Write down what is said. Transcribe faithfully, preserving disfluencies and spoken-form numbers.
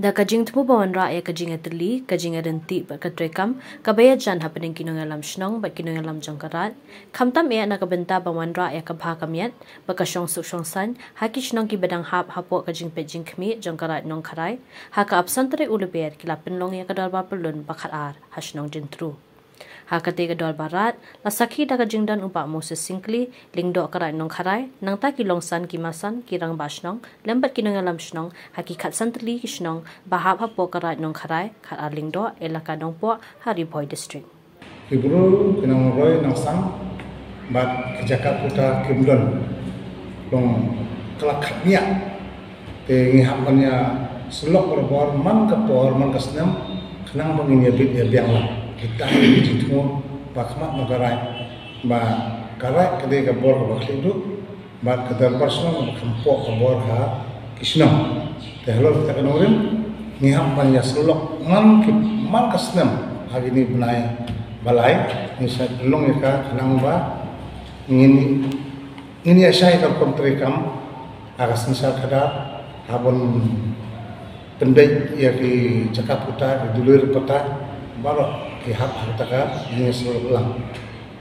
Da ka jingthmu ba wanrah ïa ka jingïatylli, ka jingïaryntih bad ka treikam kaba ïajan hapdeng ki nongïalam shnong bad ki nongïalam jong ka Raid, khamtam eh na ka bynta ba wanrah ïa ka bha ka miat bad ka shongsuk shongsaiñ ha ki shnong kiba dang hap hapoh ka jingpeit jingkhmih jong ka Raid Nongkharai, ha ka arphew san tarik u Lber ki la pynlong ïa ka dorbar pyllun ba khatar ha shnong Jyntru. Ha katei ka dorbar Raid la sakhi da ka jingdon u Bah Moses Syngkli, Lyngdoh ka Raid Nongkharai, nangta ki longsan ki masan, ki rangbah shnong lem bad ki nongïalam shnong ha ki khatsan tylli ki shnong ba hap hapoh ka Raid Nongkharai, Khatar Lyngdoh, Elaka Nongpoh ha Ri Bhoi District. Ki bru ki nongroi nongsang bad ki jaka puta kim don long ka la khat miah. Te ngi hap ban ïa sylok barabor man ka por man ka snem, khnang ba ngin ïa bit ïa biang lang. Kita hi ki jingthmu ba khmat na ka Raid, ba ka Raid ka dei ka bor kaba khlieh duh bad ka dorbar shnong kaba kham poh ka bor ha ki shnong. Te halor kita ka nongrim ngi hap ban ïa sylok man ki, man ka snem ha kine ki bnai ba lai, ngi sa pynlong ïa ka khnang ba ngin, ngin ïa shai ka rukom treikam ha ka synshar khadar, ha ban pynbeit ïa ki jaka puta, ki duloi pata baroh ki hap ha kata ka jingïasylok lang.